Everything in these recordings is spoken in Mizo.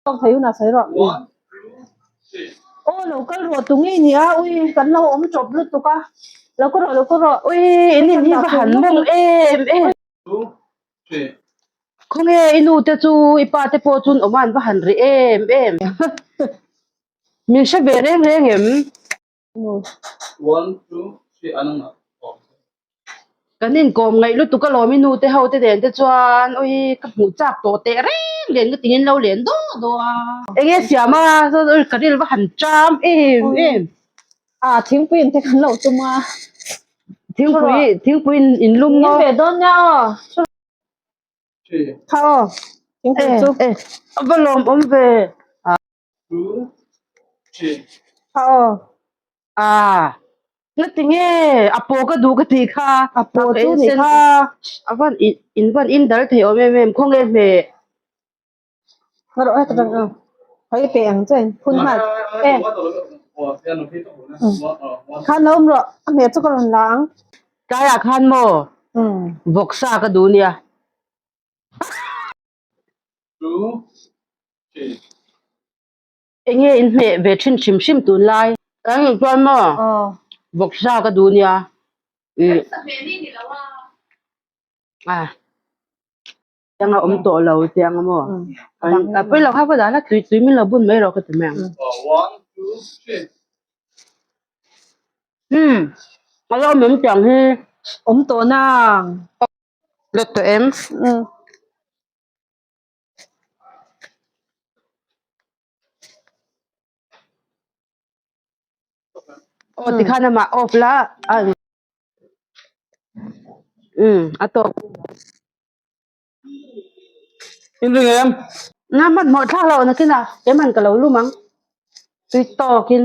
Tawk thei hunah sawi rawh. Aw lo kal rawh tu ngei nia ui kan lo awm tawp lutuk a lo kal rawh lo kal rawh ui in in hi va han mawng em em. Khawnge i nu te chu i pa te pawh chun awm a an va han ri em em. Min hre ve reng reng em? Kan inkawm ngaih lutuk alawm i nu te ho te nen te chuan ui ka hmuh chak tawh teh reng reng ka tingin lo len daw daw a. Enge siam a ui ka ril va han cham em em. A thingpui in te kan lo tum a. Thingpui thingpui in lum maw. In ve dawn nia aw. Kha aw thingpui chu. E a va lawm awm ve. Kha aw. A ngati nge a paw ka duh ka tih kha. A paw chu ni kha. A van in van in dal thei awm em em khawnge hmeh. Nga rawh heta tang ang. Hei pe ang chuan phun nghal. E. Khan lo awm rawh a hmeh chu ka rawn la ang. Tlaiah khan maw vawksa ka duh nia. Enge in hmeh ve thin hrim hrim tun lai. Kan nih chuan maw vawksa ka duh nia. Tianga awm tawh lo tianga maw a pawi lo kha va dah la tui tui min lo bun mai rawh ka ti mai ang. Umm a lo awm em tiang hi. Awm tawh nang. Let tawh em? Aw tikhan amah off la a umm a tawk. In ring em? Na hmanhmawh thlak loh nakinah keimah ka lo lum ang. Tui tawkin.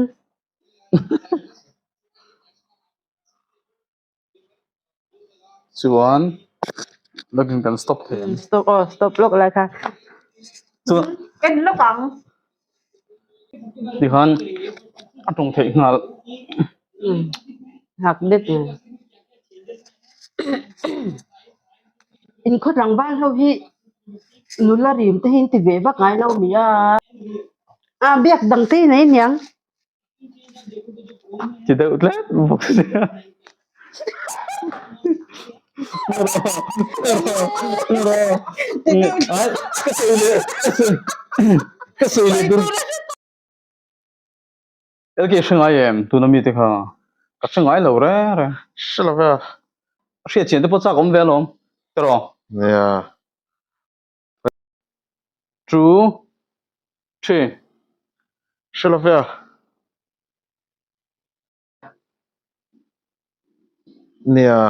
Chuan login kan stop thei ang. Stop aw stop lawk lai kha. Chuan En lawk ang. Tikhan a tawng theih nghal. Nghak det nge. In khaw tlangval ho hi nula rim te hi an ti ve vak ngai lo mi a. A biak dang te hi nei aniang. Ti deuh tlet bawk sia. Ka sawi leh ka sawi leh dur. LK hre ngai em tuna mite kha ka hre ngai lo reng reng. Hre lo ve a. A hriat chian te pawh chak awm ve alawm tiraw. Nia. Two, three. Hre lo ve a. Nia.